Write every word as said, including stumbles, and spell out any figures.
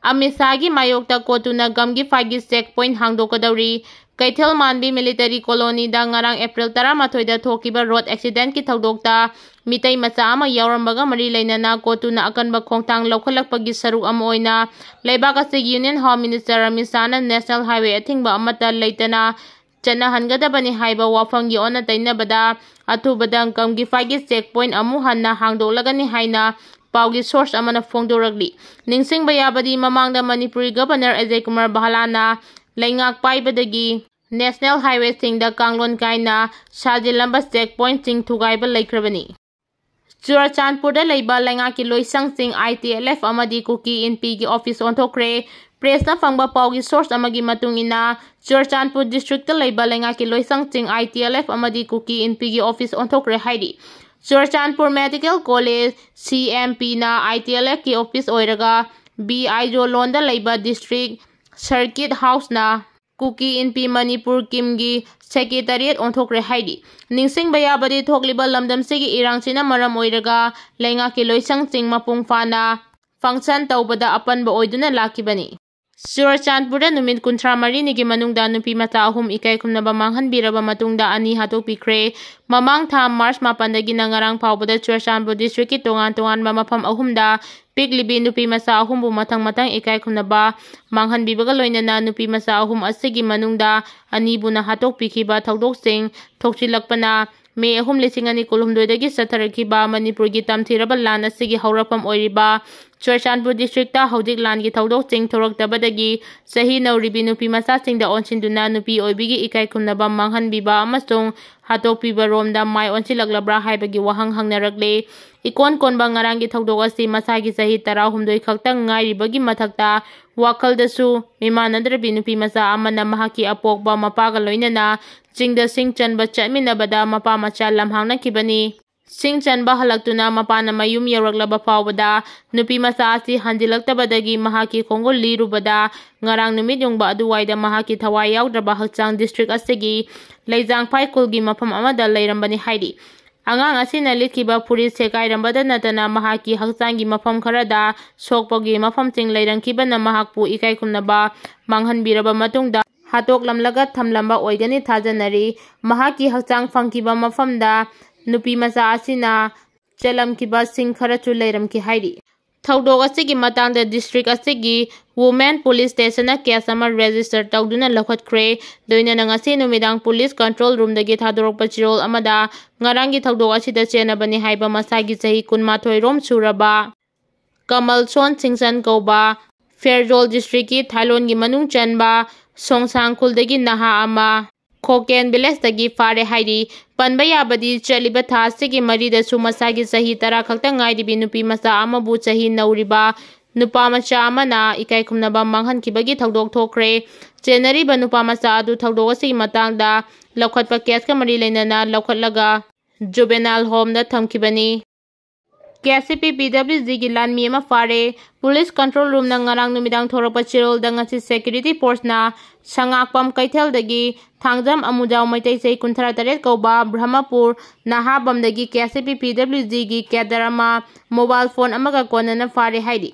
ꯑꯃꯤꯠ ꯁꯥꯍꯒꯤ ꯃꯥꯌꯣꯛꯇ ꯀꯣꯇꯨꯅ ꯒꯝꯒꯤ ꯐꯥꯏꯒꯤ check point ꯍꯥꯡꯗꯣꯛꯀꯗꯧꯔꯤ꯫ ꯀꯩꯊꯦꯜ ꯃꯥꯟꯕꯤ military ꯀꯣꯂꯣꯅꯤꯗ ꯉꯔꯥꯡ ꯑꯦꯄ꯭ꯔꯤꯜ ꯇꯔꯥꯃꯥꯊꯣꯏꯗ ꯊꯣꯛꯈꯤꯕ ꯔꯣꯗ ꯑꯦꯛꯁꯤꯗꯦꯟꯠꯀꯤ ꯊꯧꯗꯣꯛꯇ ꯃꯤꯇꯩ ꯃꯆꯥ ꯑꯃ ꯌꯥꯎꯔꯝꯕꯒ ꯃꯔꯤ ꯂꯩꯅꯅ ꯀꯣꯇꯨꯅ ꯑꯀꯟꯕ ꯈꯣꯡꯊꯥꯡ ꯂꯧꯈꯠꯂꯛꯄꯒꯤ ꯁꯔꯨꯛ ꯑꯃ ꯑꯣꯏꯅ ꯂꯩꯕꯥꯛ ꯑꯁꯤꯒꯤ ꯌꯨꯅꯤꯌꯟ ꯍꯣꯝ ꯃꯤꯅꯤꯁꯇꯔ ꯑꯃꯤꯠ ꯁꯥꯍꯅ ꯅꯦꯁꯅꯦꯜ ꯍꯥꯏꯋꯦ ꯑꯊꯤꯡꯕ ꯑꯃꯠꯇ ꯂꯩꯇꯅ ꯆꯠꯅꯍꯟꯒꯗꯕꯅꯤ ꯍꯥꯏꯕ ꯋꯥꯐꯝꯒꯤ ꯑꯣꯟꯅ ꯇꯩꯅꯕꯗ ꯑꯊꯨꯕꯗ ꯒꯝꯒꯤ ꯐꯥꯏꯒꯤ ꯆꯦꯛ ꯄꯣꯏꯟꯠ ꯑꯃꯨꯛ ꯍꯟꯅ ꯍꯥꯡꯗꯣꯛꯂꯒꯅꯤ ꯍꯥꯏꯅ ꯄꯥꯎꯒꯤ ꯁꯣꯔꯁ ꯑꯃꯅ ꯐꯣꯡꯗꯣꯔꯛꯂꯤ꯫ ꯅꯤꯡꯁꯤꯡꯕ ꯌꯥꯕꯗꯤ, ꯃꯃꯥꯡꯗ ꯃꯅꯤꯄꯨꯔꯒꯤ ꯒꯕꯔꯅꯔ ꯑꯖꯌ ꯀꯨꯃꯥꯔ ꯚꯥꯂꯥꯅ ꯂꯩꯉꯥꯛ ꯄꯥꯏꯕꯗꯒꯤ ꯅꯦꯁꯅꯦꯜ ꯍꯥꯏꯋꯦꯁꯤꯡꯗ ꯀꯥꯡꯂꯣꯟ ꯀꯥꯏꯅ ꯁꯥꯖꯤꯜꯂꯝꯕ ꯆꯦꯛ ꯄꯣꯏꯟꯠꯁꯤꯡ ꯊꯨꯒꯥꯏꯕ ꯂꯩꯈ꯭ꯔꯕꯅꯤ꯫ ꯆꯨꯔꯆꯥꯟꯄꯨꯔꯗ ꯂꯩꯕ ꯂꯩꯉꯥꯛꯀꯤ ꯂꯣꯏꯁꯪꯁꯤꯡ, ꯑꯥꯏ ꯇꯤ ꯑꯦꯜ ꯑꯦꯐ ꯑꯃꯗꯤ ꯀꯨꯀꯤ ꯏꯟꯄꯤꯒꯤ ꯑꯣꯐꯤꯁ ꯑꯣꯟꯊꯣꯛꯈ꯭ꯔꯦ꯫ ꯄ꯭ꯔꯦꯁꯅ ꯐꯪꯕ ꯄꯥꯎꯒꯤ ꯁꯣꯔꯁ ꯑꯃꯒꯤ ꯃꯇꯨꯡ ꯏꯟꯅ, ꯆꯨꯔꯆꯥꯟꯄꯨꯔ ꯗꯤꯁꯇ꯭ꯔꯤꯛꯇ ꯂꯩꯕ ꯂꯩꯉꯥꯛꯀꯤ ꯂꯣꯏꯁꯪꯁꯤꯡ, ꯑꯥꯏ ꯇꯤ ꯑꯦꯜ ꯑꯦꯐ ꯑꯃꯗꯤ ꯀꯨꯀꯤ ꯏꯟꯄꯤꯒꯤ ꯑꯣꯐꯤꯁ ꯑꯣꯟꯊꯣꯛꯈ꯭ꯔꯦ ꯍꯥꯏꯔꯤ꯫ ꯆꯨꯔꯆꯥꯟꯄꯨꯔ ꯃꯦꯗꯤꯀꯦꯜ ꯀꯣꯂꯦꯖ, ꯁꯤ ꯑꯦꯝ ꯄꯤꯅ ꯑꯥꯏ ꯇꯤ ꯑꯦꯜ ꯑꯦꯐꯀꯤ ꯑꯣꯐꯤꯁ ꯑꯣꯏꯔꯒ, ꯕꯤ ꯑꯥꯏ ꯖꯣꯂꯣꯟꯗ ꯂꯩꯕ ꯗꯤꯁꯇ꯭ꯔꯤꯛ ꯁꯔꯀꯤꯠ ꯍꯥꯎꯁꯅ ꯀꯨꯀꯤ ꯏꯟꯄꯤ ꯃꯅꯤꯄꯨꯔ ꯀꯤꯝꯒꯤ ꯁꯦꯀ꯭ꯔꯦꯇꯔꯤꯌꯦꯠ ꯑꯣꯟꯊꯣꯛꯈ꯭ꯔꯦ ꯍꯥꯏꯔꯤ꯫ ꯅꯤꯡꯁꯤꯡꯕ ꯌꯥꯕꯗꯤ, ꯊꯣꯛꯂꯤꯕ ꯂꯝꯗꯝꯁꯤꯒꯤ ꯏꯔꯥꯡꯁꯤꯅ ꯃꯔꯝ ꯑꯣꯏꯔꯒ ꯂꯩꯉꯥꯛꯀꯤ ꯂꯣꯏꯁꯪꯁꯤꯡ ꯃꯄꯨꯡ ꯐꯥꯅ ꯐꯪꯁꯟ ꯇꯧꯕꯗ ꯑꯄꯟꯕ ꯑꯣꯏꯗꯨꯅ ꯂꯥꯛꯈꯤꯕꯅꯤ꯫ ꯆꯨꯔꯆꯥꯟꯄꯨꯔꯗ ꯅꯨꯃꯤꯠ ꯀꯨꯟꯊ꯭ꯔꯥ ꯃꯔꯤꯅꯤꯒꯤ ꯃꯅꯨꯡꯗ ꯅꯨꯄꯤ ꯃꯆꯥ ꯑꯍꯨꯝ ꯏꯀꯥꯏ ꯈꯨꯝꯅꯕ ꯃꯥꯡꯍꯟꯕꯤꯔꯕ ꯃꯇꯨꯡꯗ ꯑꯅꯤ ꯍꯥꯠꯇꯣꯛꯄꯤꯈ꯭ꯔꯦ꯫ ꯃꯃꯥꯡ ꯊꯥ ꯃꯥꯔꯆ ꯃꯥꯄꯟꯗꯒꯤꯅ ꯉꯔꯥꯡ ꯐꯥꯎꯕꯗ ꯆꯨꯔꯆꯥꯟꯄꯨꯔ ꯗꯤꯁꯇ꯭ꯔꯤꯛꯀꯤ ꯇꯣꯉꯥꯟ ꯇꯣꯉꯥꯟꯕ ꯃꯐꯝ ꯑꯍꯨꯝꯗ ꯄꯤꯛꯂꯤꯕꯤ ꯅꯨꯄꯤ ꯃꯆꯥ ꯑꯍꯨꯝꯕꯨ ꯃꯊꯪ ꯃꯊꯪ ꯏꯀꯥꯏ ꯈꯨꯝꯅꯕ ꯃꯥꯡꯍꯟꯕꯤꯕꯒ ꯂꯣꯏꯅꯅ ꯅꯨꯄꯤ ꯃꯆꯥ ꯑꯍꯨꯝ ꯑꯁꯤꯒꯤ ꯃꯅꯨꯡꯗ ꯑꯅꯤꯕꯨꯅ ꯍꯥꯠꯇꯣꯛꯄꯤꯈꯤꯕ ꯊꯧꯗꯣꯛꯁꯤꯡ ꯊꯣꯛꯆꯤꯜꯂꯛꯄꯅ ꯃꯦ ꯑꯍꯨꯝ, ꯂꯤꯁꯤꯡ ꯑꯅꯤ ꯀꯨꯟꯍꯨꯝꯗꯣꯏꯗꯒꯤ ꯆꯠꯊꯔꯛꯈꯤꯕ ꯃꯅꯤꯄꯨꯔꯒꯤ ꯇꯝꯊꯤꯔꯕ ꯂꯥꯟ ꯑꯁꯤꯒꯤ ꯍꯧꯔꯛꯐꯝ ꯑꯣꯏꯔꯤꯕ ꯆꯨꯔꯆꯥꯟꯄꯨꯔ ꯗꯤꯁꯇ꯭ꯔꯤꯛꯇ ꯍꯧꯖꯤꯛ ꯂꯥꯟꯒꯤ ꯊꯧꯗꯣꯛꯁꯤꯡ ꯊꯣꯔꯛꯇꯕꯗꯒꯤ ꯆꯍꯤ ꯅꯧꯔꯤꯕꯤ ꯅꯨꯄꯤ ꯃꯆꯥꯁꯤꯡꯗ ꯑꯣꯟꯁꯤꯟꯗꯨꯅ ꯅꯨꯄꯤ ꯑꯣꯏꯕꯤꯒꯤ ꯏꯀꯥꯏ ꯈꯨꯝꯅꯕ ꯃꯥꯡꯍꯟꯕꯤꯕ ꯑꯃꯁꯨꯡ ꯍꯥꯠꯇꯣꯛꯄꯤꯕꯔꯣꯝꯗ ꯃꯥꯏ ꯑꯣꯟꯁꯤꯜꯂꯛꯂꯕ꯭ꯔꯥ ꯍꯥꯏꯕꯒꯤ ꯋꯥꯍꯪ ꯍꯪꯅꯔꯛꯂꯦ꯫ ꯏꯀꯣꯟ ꯀꯣꯟꯕ ꯉꯔꯥꯡꯒꯤ ꯊꯧꯗꯣꯛ ꯑꯁꯤ ꯃꯁꯥꯒꯤ ꯆꯍꯤ ꯇꯔꯥꯍꯨꯝꯗꯣꯏ ꯈꯛꯇ ꯉꯥꯏꯔꯤꯕꯒꯤ ꯃꯊꯛꯇ ꯋꯥꯈꯜꯗꯁꯨ ꯃꯤꯃꯥꯟꯅꯗ꯭ꯔꯕꯤ ꯅꯨꯄꯤ ꯃꯆꯥ ꯑꯃꯅ ꯃꯍꯥꯛꯀꯤ ꯑꯄꯣꯛꯄ ꯃꯄꯥꯒ ꯂꯣꯏꯅꯅ ꯆꯤꯡꯗ ꯁꯤꯡ ꯆꯟꯕ ꯆꯠꯃꯤꯟꯅꯕꯗ ꯃꯄꯥ ꯃꯆꯥ ꯂꯝꯍꯥꯡꯅꯈꯤꯕꯅꯤ꯫ ꯁꯤꯡ ꯆꯟꯕ ꯍꯜꯂꯛꯇꯨꯅ ꯃꯄꯥꯅ ꯃꯌꯨꯝ ꯌꯧꯔꯛꯂꯕ ꯐꯥꯎꯕꯗ ꯅꯨꯄꯤ ꯃꯆꯥ ꯑꯁꯤ ꯍꯟꯖꯤꯜꯂꯛꯇꯕꯗꯒꯤ ꯃꯍꯥꯛꯀꯤ ꯈꯣꯡꯒꯨꯜ ꯂꯤꯔꯨꯕꯗ ꯉꯔꯥꯡ ꯅꯨꯃꯤꯠ ꯌꯨꯡꯕ ꯑꯗꯨꯋꯥꯏꯗ ꯃꯍꯥꯛꯀꯤ ꯊꯋꯥꯏ ꯌꯥꯎꯗ꯭ꯔꯕ ꯍꯛꯆꯥꯡ ꯗꯤꯁꯇ꯭ꯔꯤꯛ ꯑꯁꯤꯒꯤ ꯂꯩꯖꯥꯡꯐꯥꯏ ꯈꯨꯜꯒꯤ ꯃꯐꯝ ꯑꯃꯗ ꯂꯩꯔꯝꯕꯅꯤ ꯍꯥꯏꯔꯤ꯫ ꯑꯉꯥꯡ ꯑꯁꯤꯅ ꯂꯤꯠꯈꯤꯕ ꯐꯨꯔꯤꯠ ꯁꯦꯒꯥꯏꯔꯝꯕꯗ ꯅꯠꯇꯅ ꯃꯍꯥꯛꯀꯤ ꯍꯛꯆꯥꯡꯒꯤ ꯃꯐꯝ ꯈꯔꯗ ꯁꯣꯛꯄꯒꯤ ꯃꯐꯝꯁꯤꯡ ꯂꯩꯔꯝꯈꯤꯕꯅ ꯃꯍꯥꯛꯄꯨ ꯏꯀꯥꯏ ꯈꯨꯝꯅꯕ ꯃꯥꯡꯍꯟꯕꯤꯔꯕ ꯃꯇꯨꯡꯗ ꯍꯥꯠꯇꯣꯛꯂꯝꯂꯒ ꯊꯝꯂꯝꯕ ꯑꯣꯏꯒꯅꯤ ꯊꯥꯖꯅꯔꯤ꯫ ꯃꯍꯥꯛꯀꯤ ꯍꯛꯆꯥꯡ ꯐꯪꯈꯤꯕ ꯃꯐꯝꯗ ꯅꯨꯄꯤ ꯃꯆꯥ ꯑꯁꯤꯅ ꯆꯠꯂꯝꯈꯤꯕꯁꯤꯡ ꯈꯔꯁꯨ ꯂꯩꯔꯝꯈꯤ ꯍꯥꯏꯔꯤ꯫ ꯊꯧꯗꯣꯛ ꯑꯁꯤꯒꯤ ꯃꯇꯥꯡꯗ ꯗꯤꯁꯇ꯭ꯔꯤꯛ ꯑꯁꯤꯒꯤ ꯋꯨꯃꯦꯟ ꯄꯨꯂꯤꯁ ꯁ꯭ꯇꯦꯁꯟꯅ ꯀꯦꯁ ꯑꯃ ꯔꯦꯖꯤꯁꯇꯔ ꯇꯧꯗꯨꯅ ꯂꯧꯈꯠꯈ꯭ꯔꯦ꯫ ꯂꯣꯏꯅꯅ ꯉꯁꯤ ꯅꯨꯃꯤꯗꯥꯡ ꯄꯨꯂꯤꯁ ꯀꯟꯇ꯭ꯔꯣꯜ ꯔꯨꯝꯗꯒꯤ ꯊꯥꯗꯣꯔꯛꯄ ꯆꯦꯔꯣꯜ ꯑꯃꯗ ꯉꯔꯥꯡꯒꯤ ꯊꯧꯗꯣꯛ ꯑꯁꯤꯗ ꯆꯦꯟꯅꯕꯅꯤ ꯍꯥꯏꯕ ꯃꯁꯥꯒꯤ ꯆꯍꯤ ꯀꯨꯟꯃꯥꯊꯣꯏ ꯔꯣꯝ ꯁꯨꯔꯕ ꯀꯃꯜ ꯁꯣꯟ ꯁꯤꯡꯁꯟ ꯀꯧꯕ ꯐꯦꯔꯖꯣꯜ ꯗꯤꯁꯇ꯭ꯔꯤꯛꯀꯤ ꯊꯥꯏꯂꯣꯟꯒꯤ ꯃꯅꯨꯡ ꯆꯟꯕ ꯁꯣꯡꯁꯥꯡ ꯈꯨꯜꯗꯒꯤ ꯅꯍꯥ ꯑꯃ ꯈꯣꯀꯦꯟ ꯚꯤꯂꯦꯖꯇꯒꯤ ꯐꯥꯔꯦ ꯍꯥꯏꯔꯤ꯫ ꯄꯟꯕ ꯌꯥꯕꯗꯤ ꯆꯠꯂꯤꯕ ꯊꯥ ꯑꯁꯤꯒꯤ ꯃꯔꯤꯗꯁꯨ ꯃꯁꯥꯒꯤ ꯆꯍꯤ ꯇꯔꯥ ꯈꯛꯇ ꯉꯥꯏꯔꯤꯕꯤ ꯅꯨꯄꯤ ꯃꯆꯥ ꯑꯃꯕꯨ ꯆꯍꯤ ꯅꯧꯔꯤꯕ ꯅꯨꯄꯥ ꯃꯆꯥ ꯑꯃꯅ ꯏꯀꯥꯏ ꯈꯨꯝꯅꯕ ꯃꯥꯡꯍꯟꯈꯤꯕꯒꯤ ꯊꯧꯗꯣꯛ ꯊꯣꯛꯈ꯭ꯔꯦ꯫ ꯆꯦꯟꯅꯔꯤꯕ ꯅꯨꯄꯥ ꯃꯆꯥ ꯑꯗꯨ ꯊꯧꯗꯣꯛ ꯑꯁꯤꯒꯤ ꯃꯇꯥꯡꯗ ꯂꯧꯈꯠꯄ ꯀꯦꯁꯀ ꯃꯔꯤ ꯂꯩꯅꯅ ꯂꯧꯈꯠꯂꯒ ꯖꯨꯕꯦꯅꯥꯏꯜ ꯍꯣꯝꯗ ꯊꯝꯈꯤꯕꯅꯤ꯫ ꯀꯦ ꯁꯤ ꯄꯤ ꯄꯤ ꯗꯕ꯭ꯂꯤꯎ ꯖꯤꯒꯤ ꯂꯥꯟꯃꯤ ꯑꯃ ꯐꯥꯔꯦ꯫ ꯄꯨꯂꯤꯁ ꯀꯟꯇ꯭ꯔꯣꯜ ꯔꯨꯝꯅ ꯉꯔꯥꯡ ꯅꯨꯃꯤꯗꯥꯡ ꯊꯣꯔꯛꯄ ꯆꯦꯔꯣꯜꯗ ꯉꯁꯤ ꯁꯦꯀ꯭ꯌꯨꯔꯤꯇꯤ ꯐꯣꯔꯁꯅ ꯁꯉꯥꯛꯄꯝ ꯀꯩꯊꯦꯜꯗꯒꯤ ꯊꯥꯡꯖꯝ ꯑꯃꯨꯖꯥꯎ ꯃꯩꯇꯩ ꯆꯍꯤ ꯀꯨꯟꯊ꯭ꯔꯥ ꯇꯔꯦꯠ ꯀꯧꯕ ꯕ꯭ꯔꯍꯃꯄꯨꯔ ꯅꯍꯥꯕꯝꯗꯒꯤ ꯀꯦ ꯁꯤ ꯄꯤ ꯄꯤ ꯗꯕ꯭ꯂꯤꯎ ꯖꯤꯒꯤ ꯀꯦꯗꯔ ꯑꯃ ꯃꯣꯕꯥꯏꯜ ꯐꯣꯟ ꯑꯃꯒ ꯀꯣꯟꯅꯅ ꯐꯥꯔꯦ ꯍꯥꯏꯔꯤ꯫